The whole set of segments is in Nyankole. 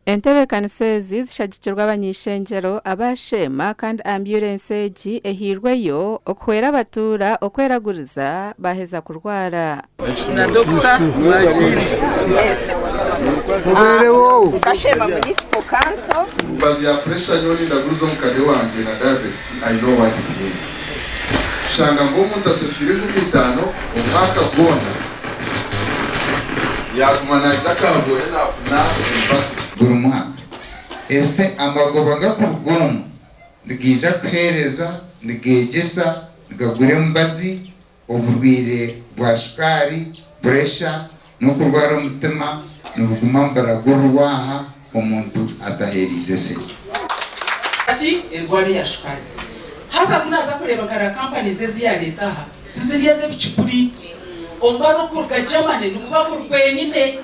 Entebeekanisa ezi zishagikirwe abany'eishengyero aba Sheema kandi ambyurensi egi ehairweyo okuhwera abatuura okweraguriza baaheza kurwara. Na Dokita Kashema Municipal Council. Emibazi ya pressure nyowe nindaguriza omukade wangye na diabetes I know what it means. Kushanga ngu omuntu asaswire 5000 omwaka gwona yaguma naija Kabwohe nafuna emibazi. Buri mwaka. Ese amagoba gakuruga omu nigaija kuheereza, nigeegyesa, nigagura emibazi, oburwaire bwa shukaari, puresha, n'okurwara omutima nibuguma niburagurirwa aha omuntu ataheereize sente. Ati endwara eya shukaari. Haza ku naaza kureeba nka companies ezi yaareeta aha tiziri ez'ebicupuri. Omubazi ogurikuruga Germany niguba guri gwenyine.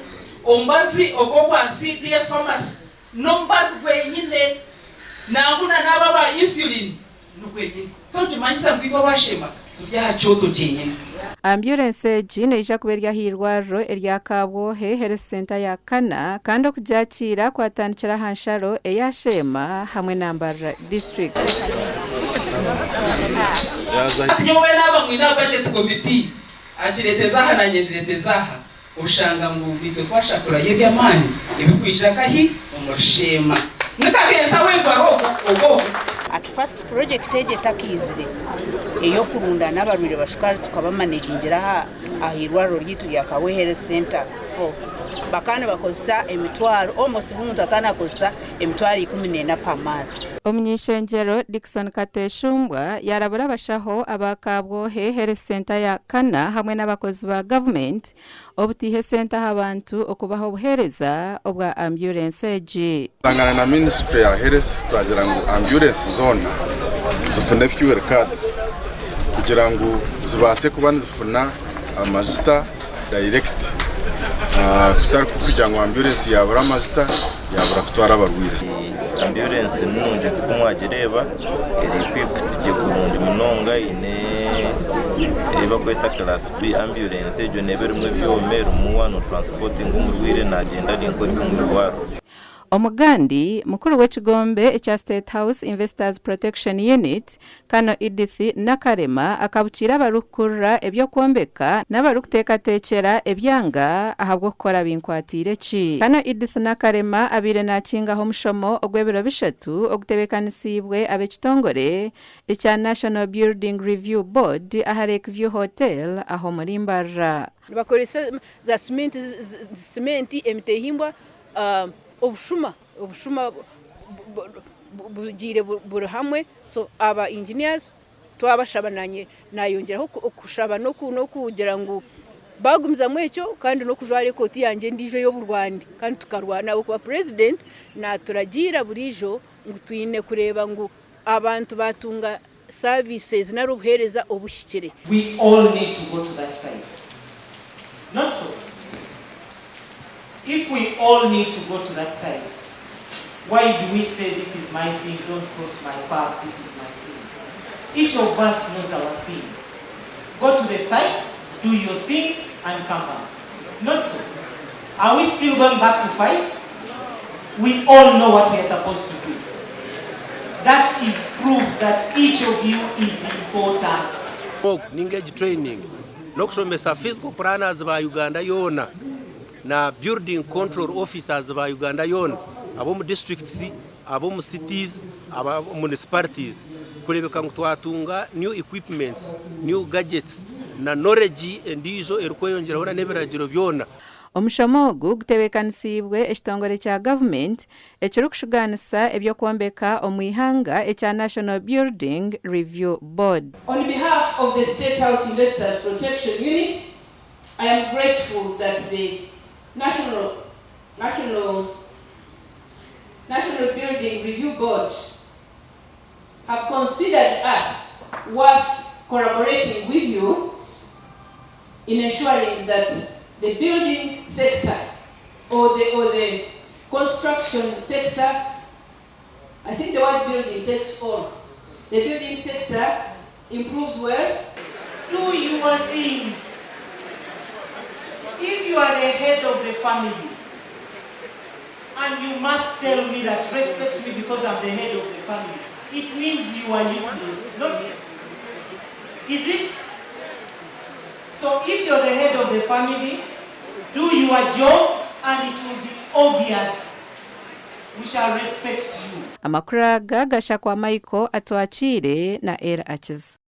Omubazi ogwo ogwa CDF Pharmacy n'omubazi gwenyine. Nangwa na n'abo aba insulin ni gwenyine. So nikimanyisa ngu itwe abashema turi aha kyoto kyenyine. Ambyurensi egi neija kuba eri ah'eirwariro erya Kabwohe Health Centre ya kana kandi okugyakiira kwatandikira aha nsharo eya Sheema hamwe na Mbarara District. Hati nyowe naaba mwine aha budget committee akireeta aha nanye ndireeta aha oshanga ngu itwe twashakurayo eby'amaani ebirikwija nkahi omuri Sheema. Nikakensa webare ogwo ogwo. At first purojekiti egi etakaizire ey'okurundaana abarwaire ba shukaari tukabamanegingira aha ah'eirwariro ryaitu rya Kabwe Health Centre for bakaba nibakozesa emitwaro almost buri muntu akaba nakozesa emitwaro 14 per month. Omuny'eishengyero Dickson Kateshumbwa yaarabura abashaho aba Kabwohe Health Centre ya kana hamwe n'abakozi ba gavumenti obutiiha esente aha bantu okubaha obuheereza obwa ambyurensi egi. Twashangana na ministry ya health twagira ngu ambulance zoona zifune fuel cards kugira ngu zibaase kuba nizifuna amajuta direct kutari kugira ngu ambulance yabura amajuta yabura kutwara abarwaire. Ambyurensi nungi nk'oku mwagireeba eri equipped gye kurungi munonga eine ei barikweta class B ambulance egyo neeba erimu ebyoma erimu waaba notransipotinga omurwaire nagyenda ari nk'ori omu irwariro. Omugandi mukuru w'ekigombe ekya State House Investors Protection Unit, Kano Edith Nakalema akabukiira abarikukurira eby'okwombeka n'abarikuteekateekyera ebyanga ahabw'okukora binkwatiire ki. Kano Edith Nakalema abaire nakingaho omushomo ogw'ebiro bishatu ogutebeekanisiibwe ab'ekitongore ekya National Building Review Board aha Lake View Hotel aha omuri Mbarara. Nibakoresa za siminti simenti emitehimbwa obushuma obushuma bugiire buri hamwe so aba engineers twabashaba nanye nayongyeraho okushaba n'okugira ngu bagumizamu ekyo kandi n'okujwara ekooti yangye endiijo ey'oburwani kandi tukarwana ahabw'okuba president naturagiira buriijo ngu twine kureeba ngu abantu batunga services nari obuheereza obuhikire. We all need to go to that site. Not so? If we all need to go to that side, why do we say this is my thing, don't cross my path, this is my thing? Each of us knows our thing. Go to the site, do your thing, and come back. Not so. Are we still going back to fight? We all know what we are supposed to do. That is proof that each of you is important. Ogu ninga egi training n'okushomesa physical planners ba Uganda yoona na building control officers ba Uganda yoona ab'omu districts, ab'omu cities, aba municipalities kureebeka ngu twatunga new equipments, new gadgets na knowledge endiijo erikweyongyeraho na n'ebiragiro byona. Omushomo ogu gutebeekanisiibwe ekitongore kya gavumenti ekirikushugaanisa eby'okwombeka omu ihanga ekya National Building Review Board. On behalf of the State House Investors Protection Unit, I am grateful that the National, National, National Building Review Board have considered us worth collaborating with you in ensuring that the building sector or the, or the construction sector, I think the word building takes all. The building sector improves well. Do your thing. If you are the head of the family And you must tell me that respect me because I'm the head of the family. It means you are useless. Not is it? So if you're the head of the family, do your job and it will be obvious. We shall respect you. Amakuru aga gashakwa Michael Atwakiire na Ella Akiza.